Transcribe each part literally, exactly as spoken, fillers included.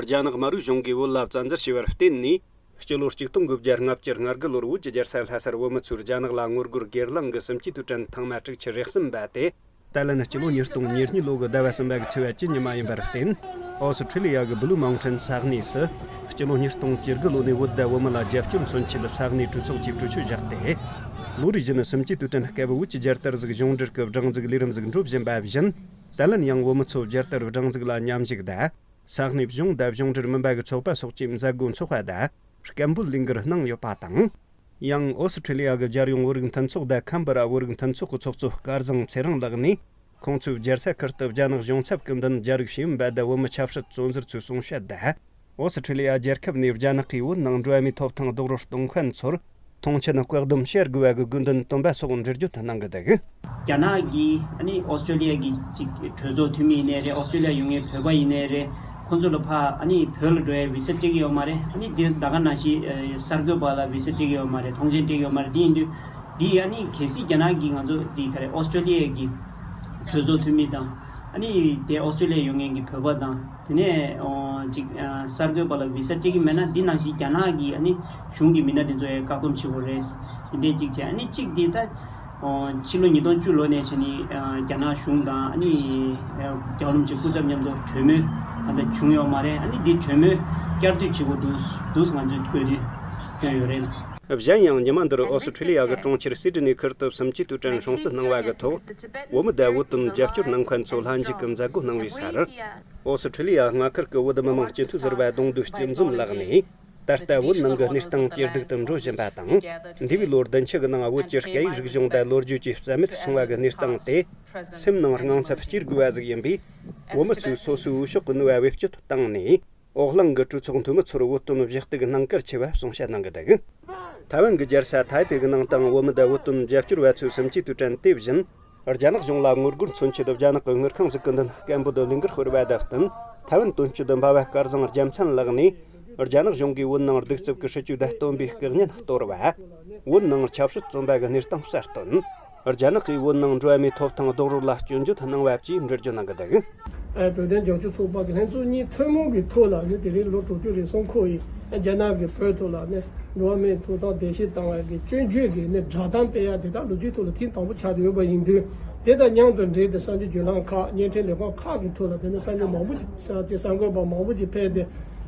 རྒྱ་ནག་དམར་པོའི་གཞུང་གིས་བོད་ལ་བཙན་འཛུལ་བྱས་པར་བརྟེན་ནས། སྤྱི་ལོ་གཅིག་སྟོང་དགུ་བརྒྱ་ལྔ་བཅུ་ང་དགུ་ལོར་བོད་ཀྱི་རྒྱལ་ས་ལྷ་སར་བོད་མི་ཚོས་རྒྱ་ནག་ལ་ངོ་རྒོལ་སྒེར་ལངས་ཀྱི་སུམ་ཅུའི་དུས་དྲན་ཐེངས་མ་དྲུག་ཅུ་རེ་གསུམ་པ་དེ། ད་ལན་སྤྱི་ལོ་ཉིས་སྟོང་ཉེར་གཉིས་ལོ་གི་ཟླ་བ་གསུམ་པ་གི་ཚེས་པ་བཅུ་ཉི་མ་ཡིན་པར་བརྟེན། ཨོ་སི་ཁྲི་ལི་ཡ་གི་བྷི་ལུ་མའུན་ཊན་ས་གནས་སུ། སྤྱི་ལོ་ཉིས་སྟོང་བཅུ་དགུ་ལོ་ནས་བོད་དང་བོད་མི་ལ་རྒྱབ་སྐྱོར་མཚོན་ཆེད་ས་གནས་གྲོས་ཚོགས་ཀྱིས་གྲོས་ཆོད་བཞག་སྟེ། ལོ་རེ་བཞིན་སུམ་ཅུའི་དུས་དྲན་སྐབས་བོད་ཀྱི་རྒྱལ་དར་ཟིག་གཞུང་འབྲེལ་གྱི་སྒྲིག་འཛུགས་ལས་རིམ་ཟིག་འགྲོ་བཞིན་པ་བཞིན། ད་ལན་ཡང་བོད་མི་ཚོ་རྒྱལ་དར་སྒྲིག་འཛུགས་ལ་མཉམ་ཞུགས་དང་། ས་གནས་གཞུང་དང་གཞུང་འབྲེལ་མིན་པ་གི་ཚོགས་པ་སོགས་ཀྱིས་མཛད་སྒོ་འཚོགས་པ་དང་། སྐད་འབོད་ལས་འགུལ་གནང་ཡོད་པ་དང་། ཡང་ཨོ་སི་ཁྲི་ལི་ཡ་གི་རྒྱལ་ཡོངས་བོད་རིགས་མཐུན་ཚོགས་དང་ཁམས་པ་ར་བོད་རིགས་མཐུན་ཚོགས་ཀྱི་ཚོགས་གཙོ་སྐལ་བཟང་ཚེ་རིང་ལགས་ནས། ཁོང་ཚོའི་རྒྱལ་ས་ཁུལ་དུ་རྒྱ་ནག་གཞུང་ཚབ་ཀྱི་མདུན་རྒྱ་རིགས་ཤེས་ཡོན་པ་དང་བོད་མི་ཆབ་སྲིད་བཙོན་ཟུར་ཚོས་གསུང་བཤད་དང་། ཨོ་སི་ཁྲི་ལི་ཡ་རྒྱལ་ཁབ་ནས་རྒྱ་ནག་གིས་བོད་ནང་འགྲོ་བ་མིའི་ཐོབ་ཐང་རྡོག་རོལ་གཏོང་མཁན་ཚོར། མཐོང་ཆེན་བཀག་སྡོམ་བྱེད་དགོས་པ་གི་དགོས་འདུན་བཏོན་པ་སོགས་འགྲེལ་བརྗོད་གནང་གི་འདུག་རྒྱ་ནག་གིས་ཨ་ནི་ཨོ་སི་ཀྲོ་ལི་ཡ་གི་ཅིག་གྲོས་ཚོགས་འཐུས་མི་ཡིན་ནའི་རེད། ཨོ་སི་ཀྲོ་ལི་ཡ་ཡོད་མཁན་བོད་པ་ཡིན་ནའི་རེད། ཁོང་ཚོ་ལ་ཕ་ཨ་ནི་བོད་ལ་འགྲོ་ཡའི་བི་ས་སྤྲད་ཀྱི་ཡོད་མ་རེད། ཨ་ནི་འདི་ད་ག་ནང་བཞིན་ཨ་གསར་འགོད་པ་ལ་བི་ས་སྤྲད་ཀྱི་ཡོད་མ་རེད། ཐོངས་མཆན་སྤྲད་ཀྱི་ཡོད་མ་རེད། འདི་ཡིན་དུས་འདི་ཨ་ནི་གལ་སྲིད་རྒྱ་ནག་གིས་ང་ཚོ་འདི་ག་རེ་ཨོ་སི་ཀྲོ་ལི་ཡ་གི་གྲོས་ཚོགས་འཐུས་མི་དང་། ཨ་ནི་དེ་ཨོ་སི་ཀྲོ་ལི་ཡ་ཡོད་མཁན་གྱི་བོད་པ་དང་། དེ་ནས་ཨོ་ཅིག་ཨ་གསར་འགོད་པ་ལ་བི་ས་སྤྲད་ཀྱི་མེད་ན། འདི་ནང་བཞིན་རྒྱ་ནག་གིས་ཨ་ནི་གཞུང་གི་མི་སྣ་དེ་ཚོ་ཡང་བཀག་སྡོམ་བྱེད་དགོས་རེད། འདི་འདྲས་ཅིག་བྱས། ཨ་ནི་གཅིག་འདི་ད་ཨོ་ཕྱི་ལོ་ཉིས་སྟོང་བཅུ་ལོ་ནས་བྱས་ནས་ཨ་རྒྱ་ནག་གཞུང་དང་ཨ་ནི་ཨ་རྒྱལ་བ་རིན་པོ་ཆེ་སྐུ་ཚབ་མཉམ་དུ་གྲོས་མོལ་ཨ་ད་བྱུང་ཡོད་མ་རེད། ཨ་ནི་འདི་གྲོས་མོལ་བསྐྱར་ཟློས་བྱེད་དགོས་འདུག་འདུག་ང་ཚོས་བཀོད་དུས་བཏོན་ཡོད་རེད། གཞན་ཡང་ཉི་མ་འདིར་ཨོ་སི་ཁྲི་ལི་ཡ་གི་གྲོང་ཁྱེར་སིད་ནི་ཁུལ་དུ་སུམ་ཅུའི་དུས་དྲན་སྲུང་བརྩི་གནང་བ་གི་ཐོག་བོད་མི་དང་བོད་དོན་རྒྱབ་སྐྱོར་གནང་མཁན་ཚོ་ལྷན་ཞུགས་ཀྱིས་མཛད་སྒོ་གནང་བའི་སར། ཨོ་སི་ཁྲི་ལི་ཡ་མངའ་ཁུལ་གྱི་བོད་མི་མང་སྤྱི་འཐུས་ཟུར་པ་གདོང་འདུས་སྐྱིད་འཛོམས་ལགས་ནས། ད་ལྟ་བོད་ནང་གི་གནས་སྟངས་ཇེ་སྡུག་ཏུ་འགྲོ་བཞིན་པ་དང་། འདས་པའི་ལོ་བདུན་ཅུ་གི་ནང་བོད་ཀྱི་སྐད་ཡིག་རིག་གཞུང་དང་ལོ་རྒྱུས་ཀྱི་རྩ་མེད་སོང་བ་གི་གནས་སྟངས་དེ། སེམས་ནང་དངངས་འཚབ་སྐྱེ་དགོས་པ་ཟིག་ཡིན་པས། བོད་མི་ཚོས་སོ་སོའི་འོས་ཤོག་གི་ནུས་པ་བེད་སྤྱོད་བཏང་ནས། འོག་གླིང་གི་གྲོས་ཚོགས་འཐུས་མི་ཚོར་བོད་དོན་གཞི་གཏུག་གནང་གལ་ཆེ་བ་གསུང་བཤད་གནང་གི་འདུག་ཐའེ་ཝན་གྱི་རྒྱལ་ས་ཐའེ་པེ་གི་ནང་དུའང་བོད་མི་དང་བོད་དོན་རྒྱབ་སྐྱོར་བ་ཚོའི་སུམ་ཅུའི་དུས་དྲན་དེ་བཞིན། རྒྱ་ནག་གཞུང་ལ་ངོ་རྒོལ་མཚོན་ཆེད་རྒྱ་ནག་གི་དངུལ་ཁང་ཟིག་གི་མདུན་སྐད་འབོད་ལས་འགུལ་སྤེལ་བ་དང་བསྟུན། ཐའེ་ཝན་དོན་གཅོད་འབའ་བ་སྐལ་བཟང་རྒྱལ་མཚན་ལགས་ནས། རྒྱ་ནག་གཞུང་གིས་བོད་ནང་གདུག་རྩུབ་ཀྱི་སྲིད་བྱུས་དང་སྟོན་པའི་སྐུ་བརྙན་གཏོར་བ། བོད་ནང་ཆབ་སྲིད་བཙོན་པ་གི་གནས་སྟངས་གསལ་སྟོན། རྒྱ་ནག་གིས་བོད་ནང་འགྲོ་བ་མིའི་ཐོབ་ཐང་རྡོག་རོལ་ལ་སྐྱོན་བརྗོད་གནང་བ་བཅས་འགྲེལ་བརྗོད་གནང་གི་འདུག་ཨ་བོད་དོན་རྒྱབ་སྐྱོར་ཚོགས་པ་གི་ལྷན་ཚོགས་གཉིས་ཐུན་མོང་གི་ཐོག་ལ་ནི་དེ་རིང་ལོ་དྲུག་ཅུ་རེ་ཟུང་འཁོར་ཡིན། རྒྱ་ནག་གིས་བོད་ཐོག་ལ་ནི་འགྲོ་བ་མིའི་ཐོབ་ཐང་བརྡལ་བཤིག་བཏང་བ་གི་སྐྱོན་བརྗོད་ཀྱི་ནི་བསྒྲགས་གཏམ་སྤེལ་ཡ་དེ་དག་ལོ་རྒྱུས་ཐོག་ལ་ཐེངས་དང་པོ་ཆགས་ཡོད་པ་ཡིན་དུས། དེ་དང་མཉམ་དུ་འབྲེལ་ཏེ་གསར་འགྱུར་བརྒྱུད་ལམ་ཁག་བརྙན་འཕྲིན་ལས་ཁུངས་ཁག་གི་ཐོག་ལ་དེ་ནི་གསར་འགྱུར་མང་པོ་ཞིག་གསར་དེ་གསར་འགོད་པ་མང་པོ་ཞིག་ཕེབས་ཏེ།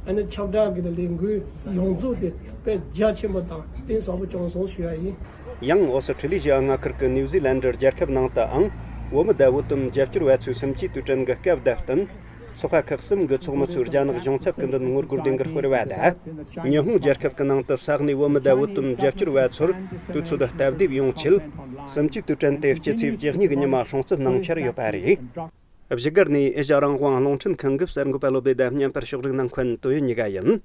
ཨ་ནི་ཁྱབ་བསྒྲགས་ཀྱི་ལས་འགུལ་ཡོངས་རྫོགས་དེ་དཔེ་རྒྱ་ཆེན་པོ་དང་གཏིང་ཟབ་པོ་བྱུང་སོང་ཞུ་ཡ་ཡིན། ཡང་ཨོ་སི་ཁྲི་ལི་ཞི་ཡ་མངའ་ཁུལ་གྱི་ནིའུ་ཛི་ལན་ཌི་རྒྱལ་ཁབ་ནང་དུའང་བོད་མི་དང་བོད་དོན་རྒྱབ་སྐྱོར་བ་ཚོའི་སུམ་ཅུའི་དུས་དྲན་གྱི་སྐབས་དང་བསྟུན། ཚོགས་པ་ཁག་གསུམ་གྱི་ཚོགས་མི་ཚོས་རྒྱ་ནག་གཞུང་ཚབ་ཀྱི་མདུན་ངོ་རྒོལ་ལས་འགུལ་སྤེལ་བ་དང་། ཉི་ཧོང་རྒྱལ་ཁབ་ཀྱི་ནང་དུ་ས་གནས་བོད་མི་དང་བོད་དོན་རྒྱབ་སྐྱོར་བ་ཚོར་དུས་ཚོད་སྟབས་བདེ་ཡོང་ཆེད། སུམ་ཅུའི་དུས་དྲན་དེ་སྤྱི་ཚེས་བཅུ་གཉིས་ཀྱི་ཉི་མ་སྲུང་བརྩི་གནང་འཆར་ཡོད་པ་རེད། བཞུགས་སྒར་ནས་ཨེ་ཤ་རང་དབང་རླུང་འཕྲིན་ཁང་གི་གསར་འགོད་པ་བློ་བདེ་དང་བརྙན་པར་ཕྱོགས་སྒྲིག་གནང་མཁན་ཏོ་ཡོན་གཉིས་ཀ་ཡིན།